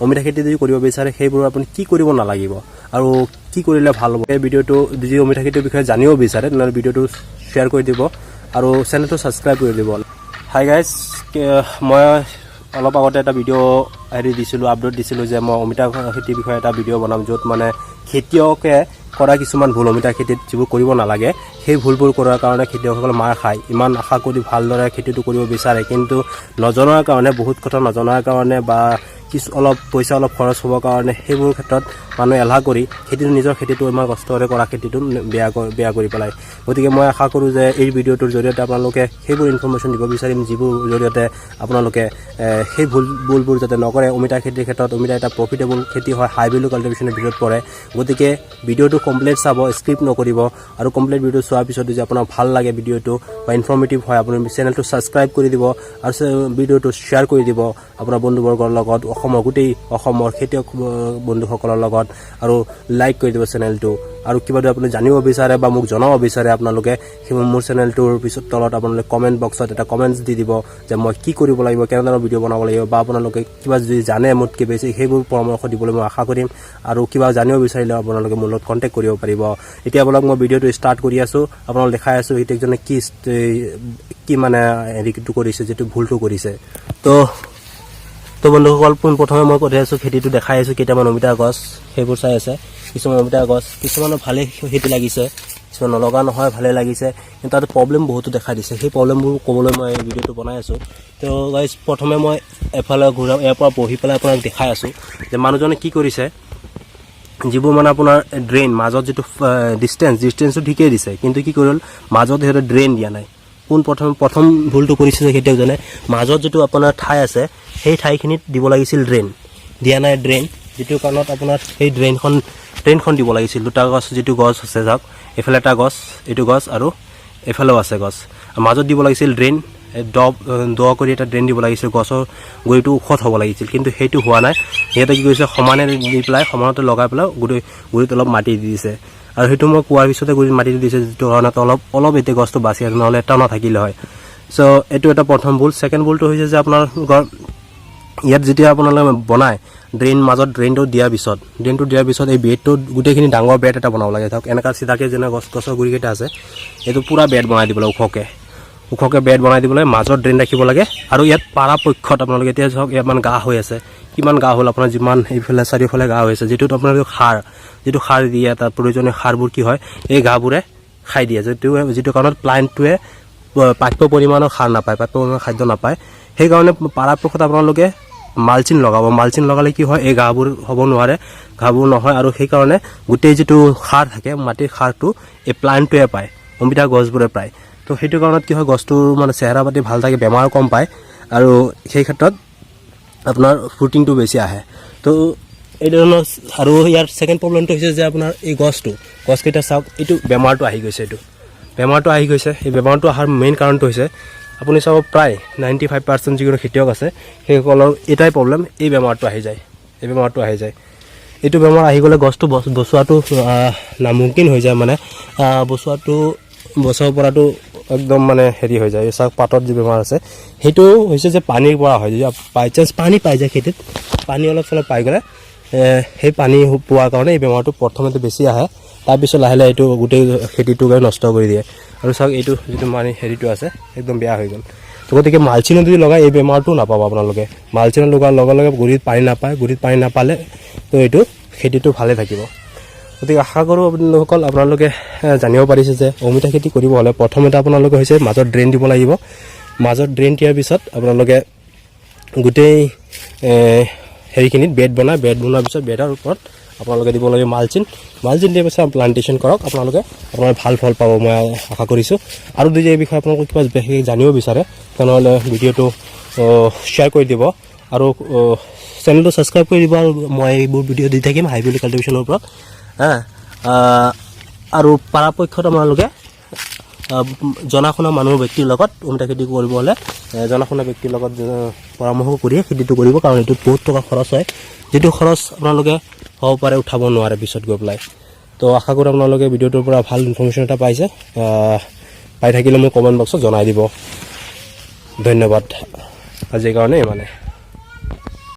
অমিতা খেতি যদি কৰিব বিচাৰে, সেইবোৰ আপুনি কি কৰিব নালাগিব আৰু কি কৰিলে ভাল হ'ব। এই ভিডিঅ'টো যদি অমিতা খেতিৰ বিষয়ে জানিব বিচাৰে, তেনেহ'লে ভিডিঅ'টো শ্বেয়াৰ কৰি দিব আৰু চেনেলটো ছাবস্ক্ৰাইব কৰি দিব। হাই গাইজ, মই অলপ আগতে এটা ভিডিঅ' হেৰি দিছিলোঁ, আপলোড দিছিলোঁ যে মই অমিতা খেতিৰ বিষয়ে এটা ভিডিঅ' বনাম, য'ত মানে খেতিয়কে কৰা কিছুমান ভুল, অমিতা খেতিত যিবোৰ কৰিব নালাগে, সেই ভুলবোৰ কৰাৰ কাৰণে খেতিয়কসকলে মাৰ খায়। ইমান আশা কৰি ভালদৰে খেতিটো কৰিব বিচাৰে, কিন্তু নজনাৰ কাৰণে, বহুত কথা নজনাৰ কাৰণে বা কিছু অলপ পইচা অলপ খৰচ হ'বৰ কাৰণে সেইবোৰ ক্ষেত্ৰত মানুহে এলাহ কৰি খেতিটো, নিজৰ খেতিটো, ইমান কষ্টৰে কৰা খেতিটো বেয়া কৰি পেলায়। গতিকে মই আশা কৰোঁ যে এই ভিডিঅ'টোৰ জৰিয়তে আপোনালোকে সেইবোৰ ইনফৰ্মেশ্যন দিব বিচাৰিম, যিবোৰ জৰিয়তে আপোনালোকে সেই ভুলবোৰ যাতে নকৰে অমিতা খেতিৰ ক্ষেত্ৰত। অমিতা এটা প্ৰফিটেবল খেতি হয়, হাই ভেলু কাল্টিভেশ্যনৰ ভিতৰত পৰে। গতিকে ভিডিঅ'টো কমপ্লিট চাব, স্কিপ নকৰিব। আৰু কমপ্লিট ভিডিঅ' চোৱাৰ পিছত যদি আপোনাৰ ভাল লাগে ভিডিঅ'টো বা ইনফৰ্মেটিভ হয়, আপুনি চেনেলটো ছাবস্ক্ৰাইব কৰি দিব আৰু ভিডিঅ'টো শ্বেয়াৰ কৰি দিব আপোনাৰ বন্ধুবৰ্গৰ লগত, অসমৰ, গোটেই অসমৰ খেতিয়ক বন্ধুসকলৰ লগত আৰু লাইক কৰি দিব চেনেলটো। আৰু কিবা যদি আপুনি জানিব বিচাৰে বা মোক জনাব বিচাৰে, আপোনালোকে সেই মোৰ চেনেলটোৰ পিছত তলত আপোনালোকে কমেণ্ট বক্সত এটা কমেণ্টছ দি দিব যে মই কি কৰিব লাগিব, কেনেধৰণৰ ভিডিঅ' বনাব লাগিব বা আপোনালোকে কিবা যদি জানে মোতকৈ বেছি, সেইবোৰ পৰামৰ্শ দিবলৈ মই আশা কৰিম। আৰু কিবা জানিব বিচাৰিলেও আপোনালোকে মোৰ লগত কণ্টেক্ট কৰিব পাৰিব। এতিয়া বলক, মই ভিডিঅ'টো ষ্টাৰ্ট কৰি আছোঁ। আপোনালোক দেখাই আছোঁ খেতিয়কজনে কি কি মানে হেৰিটো কৰিছে, যিটো ভুলটো কৰিছে। তো বন্ধুসকল, পোনপ্ৰথমে মই কৈ আছোঁ, খেতিটো দেখাই আছোঁ। কেইটামান অমিতা গছ সেইবোৰ চাই আছে। কিছুমান অমিতা গছ, কিছুমানৰ ভালেই খেতি লাগিছে, কিছুমান নলগা নহয়, ভালে লাগিছে, কিন্তু তাত প্ৰব্লেম বহুতো দেখা দিছে। সেই প্ৰব্লেমবোৰ ক'বলৈ মই এই ভিডিঅ'টো বনাই আছোঁ। তো গাইজ, প্ৰথমে মই এফালে ঘূৰা, ইয়াৰ পৰা বহি পেলাই আপোনাক দেখাই আছোঁ যে মানুহজনে কি কৰিছে। যিবোৰ মানে আপোনাৰ ড্ৰেইন, মাজত যিটো ডিষ্টেঞ্চ, ডিষ্টেঞ্চটো ঠিকেই দিছে, কিন্তু কি কৰিল, মাজত সিহঁতে ড্ৰেইন দিয়া নাই। পোনপ্ৰথম প্ৰথম ভুলটো কৰিছে যে খেতিয়কজনে মাজত যিটো আপোনাৰ ঠাই আছে, সেই ঠাইখিনিত দিব লাগিছিল ড্ৰেইন, দিয়া নাই ড্ৰেইন। যিটো কাৰণত আপোনাৰ সেই ড্ৰেইনখন দিব লাগিছিল। দুটা গছ, যিটো গছ আছে, যাওক, এইফালে এটা গছ, এইটো গছ আৰু এইফালেও আছে গছ, মাজত দিব লাগিছিল ড্ৰেইন। দ দ কৰি এটা ড্ৰেইন দিব লাগিছিল, গছৰ গুৰিটো ওখত হ'ব লাগিছিল, কিন্তু সেইটো হোৱা নাই। সিহঁতে কি কৰিছে, সমানে দি পেলাই, সমানতে লগাই পেলাই গুৰি গুৰিত অলপ মাটি দি দিছে। আৰু সেইটো মই কোৱাৰ পিছতে গুৰিত মাটি দি দিছে, যিটো কাৰণত অলপ অলপ এতিয়া গছটো বাচি আছে, নহ'লে এটাও নাথাকিলে হয়। চ' এইটো এটা প্ৰথম ভুল। ছেকেণ্ড ভুলটো হৈছে যে আপোনালোকৰ ইয়াত যেতিয়া আপোনালোকে বনায় ড্ৰেইন, মাজত ড্ৰেইনটো দিয়াৰ পিছত এই বেডটো গোটেইখিনি ডাঙৰ বেড এটা বনাব লাগে। ধৰক এনেকুৱা চিধাকৈ যেনে গছৰ গুৰিকেইটা আছে, এইটো পূৰা বেড বনাই দিব লাগে। ওখকৈ ওখকৈ বেড বনাই দিব লাগে, মাজত ড্ৰেইন ৰাখিব লাগে। আৰু ইয়াত পৰাপক্ষত আপোনালোকে এতিয়া চাওক, ইয়াত মানে গা হৈ আছে। কিমান গা হ'ল আপোনাৰ, যিমান এইফালে চাৰিওফালে গা হৈ আছে, যিটোত আপোনালোকে সাৰ, যিটো সাৰ দিয়ে, তাত প্ৰয়োজনীয় সাৰবোৰ কি হয়, এই ঘাঁহবোৰে খাই দিয়ে, যিটো কাৰণত প্লাণ্টটোৱে প্ৰাপ্য পৰিমাণৰ সাৰ নাপায়, প্ৰাপ্য পৰিমাণৰ খাদ্য নাপায়। সেইকাৰণে পৰাপক্ষত আপোনালোকে মালচিন লগাব। মালচিন লগালে কি হয়, এই ঘাঁহবোৰ হ'ব নোৱাৰে, ঘাঁহবোৰ নহয়। আৰু সেইকাৰণে গোটেই যিটো সাৰ থাকে, মাটিৰ সাৰটো এই প্লাণ্টটোৱে পায়, অমিতা গছবোৰে পায়। তো সেইটো কাৰণত কি হয়, গছটোৰ মানে চেহেৰা পাতি ভাল থাকে, বেমাৰো কম পায় আৰু সেই ক্ষেত্ৰত আপোনাৰ ফ্ৰুটিংটো বেছি আহে। তো এই ধৰণৰ। আৰু ইয়াৰ ছেকেণ্ড প্ৰব্লেমটো হৈছে যে আপোনাৰ এই গছকেইটা চাওক, এইটো বেমাৰটো আহি গৈছে, এইটো বেমাৰটো আহি গৈছে। এই বেমাৰটো অহাৰ মেইন কাৰণটো হৈছে, আপুনি চাব, প্ৰায় 95% যিকোনো খেতিয়ক আছে, সেইসকলৰ এটাই প্ৰব্লেম, এই বেমাৰটো আহি যায়, এই বেমাৰটো আহি যায়। এইটো বেমাৰ আহি গ'লে গছটো বচোৱাটো নামুমকিন হৈ যায়, মানে বচাব পৰাটো একদম মানে হেৰি হৈ যায়। এই চাওক, পাতত যি বেমাৰ আছে, সেইটো হৈছে যে পানীৰ পৰা হয়। যদি বাই চান্স পানী পাই যায় খেতিত, পানী অলপ চলপ পাই গ'লে, সেই পানী পোৱাৰ কাৰণে এই বেমাৰটো প্ৰথমতে বেছি আহে। তাৰপিছত লাহে লাহে এইটো গোটেই খেতিটোকে নষ্ট কৰি দিয়ে। আৰু চাওক, এইটো যিটো মানে হেৰিটো আছে, একদম বেয়া হৈ গ'ল। তো গতিকে মালচিঙত যদি লগায়, এই বেমাৰটো নাপাব আপোনালোকে। মালচিঙত লগোৱাৰ লগে লগে গুৰিত পানী নাপায়, গুৰিত পানী নাপালে তো এইটো খেতিটো ভালে থাকিব। গতিকে আশা কৰোঁ আপোনালোকসকল, আপোনালোকে জানিব পাৰিছে যে অমিতা খেতি কৰিব হ'লে প্ৰথমতে আপোনালোকে হৈছে মাজত ড্ৰেইন দিব লাগিব। মাজত ড্ৰেইন দিয়াৰ পিছত আপোনালোকে গোটেই হেৰিখিনিত বেড বনাই, বেড বনোৱাৰ পিছত বেডৰ ওপৰত আপোনালোকে দিব লাগিব মালচিন। মালচিন দিয়াৰ পিছত প্লান্টেশ্যন কৰক আপোনালোকে, আপোনালোকে ভাল ফল পাব, মই আশা কৰিছোঁ। আৰু যদি এই বিষয়ে আপোনালোকে কিবা বিশেষ জানিব বিচাৰে, তেনেহ'লে ভিডিঅ'টো শ্বেয়াৰ কৰি দিব আৰু চেনেলটো ছাবস্ক্ৰাইব কৰি দিব। আৰু মই এইবোৰ ভিডিঅ' দি থাকিম হাই ভেলু কাল্টিভেশ্যনৰ ওপৰত। হা, আৰু পৰাপক্ষত আপোনালোকে জনা শুনা মানুহৰ ব্যক্তিৰ লগত অমিতা খেতি কৰিব হ'লে জনা শুনা ব্যক্তিৰ লগত পৰামৰ্শ কৰিয়ে খেতিটো কৰিব, কাৰণ এইটোত বহুত টকা খৰচ হয়, যিটো খৰচ আপোনালোকে হ'ব পাৰে উঠাব নোৱাৰে পিছত গৈ পেলাই। তো আশা কৰোঁ আপোনালোকে ভিডিঅ'টোৰ পৰা ভাল ইনফৰ্মেশ্যন এটা পাইছে। পাই থাকিলে মোক কমেণ্ট বক্সত জনাই দিব। ধন্যবাদ, আজিৰ কাৰণে ইমানে।